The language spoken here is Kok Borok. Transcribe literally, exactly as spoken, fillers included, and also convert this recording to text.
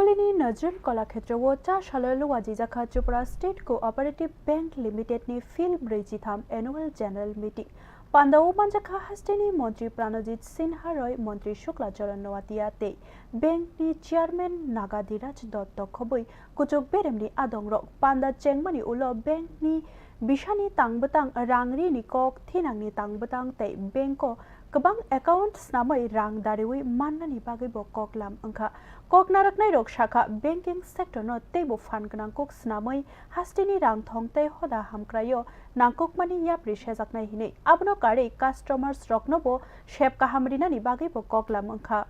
Chini Nazrul Kalakhetra o cha salo luajijakha Tripura State Cooperative Bank Limited ni film brwichitham Annual General Meeting. Pandao manjakha hasteni Montri Pranojit Sinha Roy, Montri Shukla Charan Noatia tei bank ni chairman Naga Dhiraj Dotto khobwi kuchuk beremni adongrok panda chengmani ulo bank ni bisani tangbwtang, rang rini kok, thinangni tangbwtang tei bank o kwbang account snamwi rang dariwi mannani bagwi bo koklam wngkha. Kok narwknairok sakha, banking sector no teibo phan gwnang kok snamwi hasteni rang thong tei hoda hamkraio nangkukmani yapri sejaknai hinwi. Abono karwi customers rokno bo sep kaham rinani bagwi bo koklam wngkha.